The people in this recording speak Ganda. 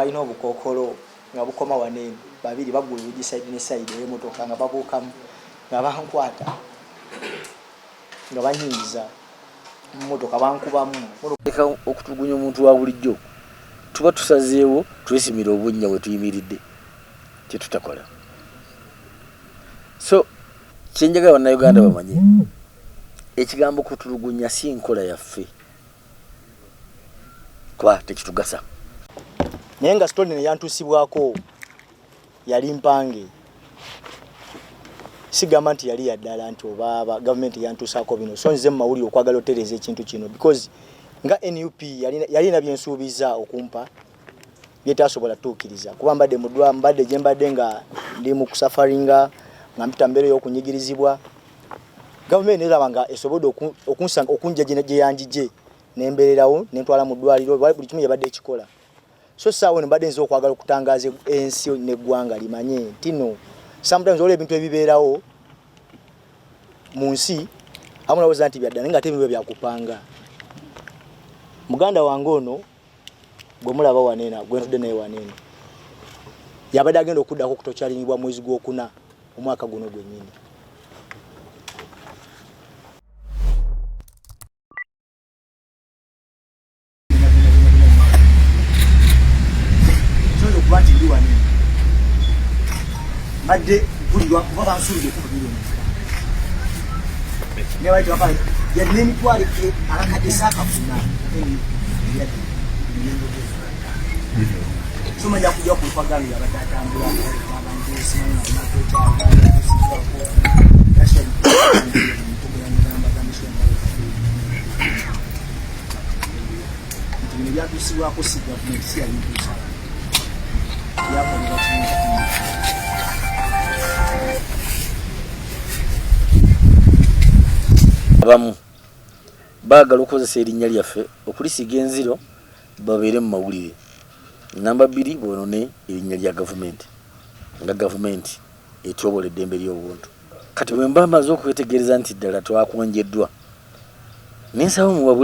Balina obukookolo nga bukoma wano eno, babiri baggula olugi side ne side ey'emotoka, nga babuukamu, nga bankwata, nga banyingiza mu motoka, bankubamu. Leka okutulugunya omuntu wa bulijjo. Tuba tusazeewo twesimire obunnya we tuyimiridde, kye tutakola. So kye njagala Bannayuganda bamanye, ekigambo kutulugunya si nkola yaffe kuba tekitugasa. Naye nga story eno yantuusibwako yali mpange, sigamba nti yali yaddala nti oba gavumenti yantuusaako bino. So nze mu mawulire okwagala otereeza ekintu kino, because nga NUP yalina byensuubiza okumpa byetasobola tuukiriza, kuba mbadde mudwa, mbadde gye mbadde nga ndi mu kusafaringa, nga mpita mbeera ey'okunyigirizibwa. Gavumenti neraba nga esobodde okunsanga, okunjja gye yanjije, nembeererawo, nentwala mu ddwaliro, buli kimu yabadde ekikola. So saawa eno mbadde nza okwagala okutangaza ensi n'eggwanga limanye nti no sometimes olwo ebintu ebibeerawo mu nsi amu nalowooza nti byaddala, naye nga ate biba byakupanga. Muganda wange ono gwe mulaba wano eno, gwe ntudde naye wano eno, yabadde agenda okuddako okutokyalingibwa mwezi gwokuna omwaka guno gwennyini. Okuba nti ndi wano mbadde mpulirwa kuba bansuubira okuba 5 million, yadde n'emitwalo akakadde saakafuna. Soma nja kujja ku propaganda yabadde atambula abantu simanyi. Bino byatuusibwako si gavumenti, si yabintuusa, byakolebwa kimu. Abamu baagala okukozesa erinnya lyaffe okulisiiga enziro babeere mu mawulire. Namba 2, boonone erinnya lya gavumenti nga gavumenti etyobola eddembe ly'obuntu. Kati bwe mba maze okwetegereza nti ddala twakonjeddwa, ne nsaba muwabule.